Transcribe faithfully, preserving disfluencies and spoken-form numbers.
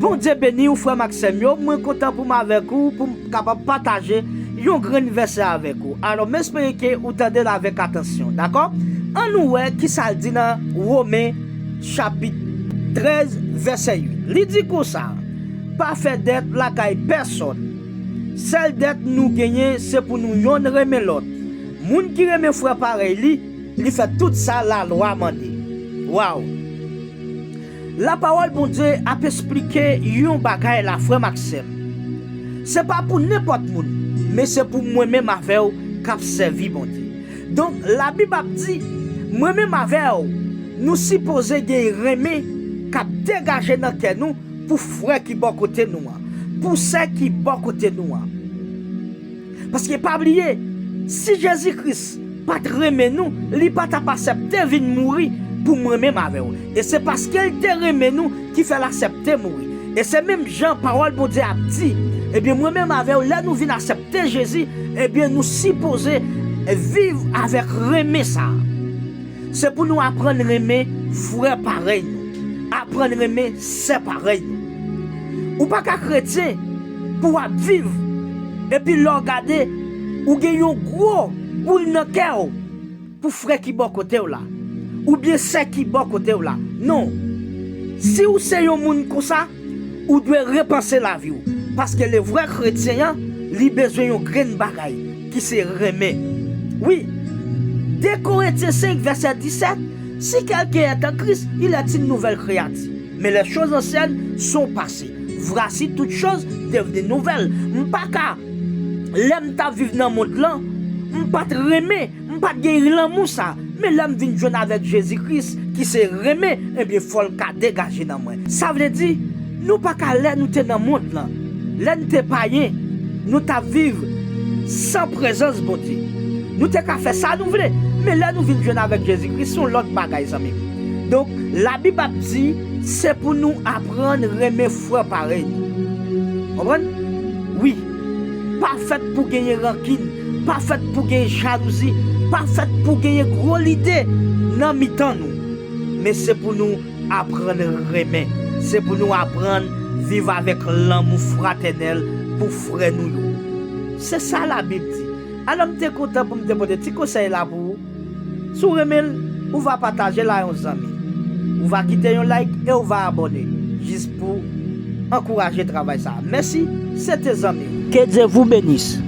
Bondye beni w, frè m ak sè m yo. Mwen kontan pou m avèk ou, pou m kapab pataje yon grenn vèsè avèk ou. Alò, m espere ke ou tande l avèk atansyon, dakò? An nou wè ki sa l di nan Women, chapit trèz, vèsè uit. Li di konsa, pa fè dèt lakay pèsonn. Sèl dèt nou genyen, se pou nou yonn renmen lòt. Moun ki renmen frè parèy li, li fè tout sa lalwa mande. Waw! Lapawòl Bondye ap esplike yon bagay la, frè m ak sè m. Se pa pou nenpòt moun, men se pou mwen menm avè w k ap sèvi Bondye. Donk, Labib ap di, mwen menm avè w, nou sipoze gen renmen k ap degaje nan kè nou pou frè ki bò kote nou an, pou sè ki bò kote nou an. Paske pa bliye, si Jezi Kris pa t renmen nou, li pa t ap aksepte vin mouri pou mwen menm avè w. E se paske l te renmen nou ki fè l aksepte mouri. E se menm jan pawòl Bondye ap di, ebyen, mwen menm avè w, lè nou vin aksepte Jezi, ebyen, nou sipoze viv avèk renmen sa a. Se pou nou aprann renmen frè parèy nou, aprann renmen sè parèy nou. Ou pa ka kretyen pou w ap viv, epi lè w gade, ou gen yon gwo boul nan kè w pou frè ki bò kote w la, oubyen sè ki bò kote w la. Non. Si w se yon moun konsa, ou dwe repanse lavi w. Paske le vrè kretyen an, li bezwen yon grenn bagay, ki se renmen. Wi, de Korentyen senk, vèsè disèt, si quelqu'un est en Christ, il est une nouvelle créature. Mais les choses anciennes sont passées. Voici toutes choses devenues nouvelles. M pa ka, lè m t ap viv nan mond lan, m pa t renmen, m pa t gen lanmou sa. Men lè m vin jwenn avèk Jezi Kris, ki se renmen, ebyen, fò l ka degaje nan mwen. Sa vle di, nou pa ka, lè nou te nan mond lan, lè n te payen, nou t ap viv san prezans Bondye. Nou te ka fè sa nou vle, men lè nou vin jwenn avèk Jezi Kris, se yon lòt bagay, zanmi m. Donk, Labib ap di, se pou nou aprann renmen frè parèy nou. Konprann? Wi. Pa fèt pou genyen rankin, pa fèt pou genyen jalouzi, pa fèt pou genyen gwo lide nan mitan nou. Men se pou nou aprann renmen. Se pou nou aprann viv avèk lanmou fratènèl pou frè nou yo. Se sa Labib di. Alò, m te kontan pou m te pote ti konsèy la pou ou. Si w renmen l, ou va pataje l a yon zanmi. Ou va kite yon like e ou va abòne, jis pou ankouraje travay sa a. Mèsi, se te zanmi w. Que Dieu vous bénisse.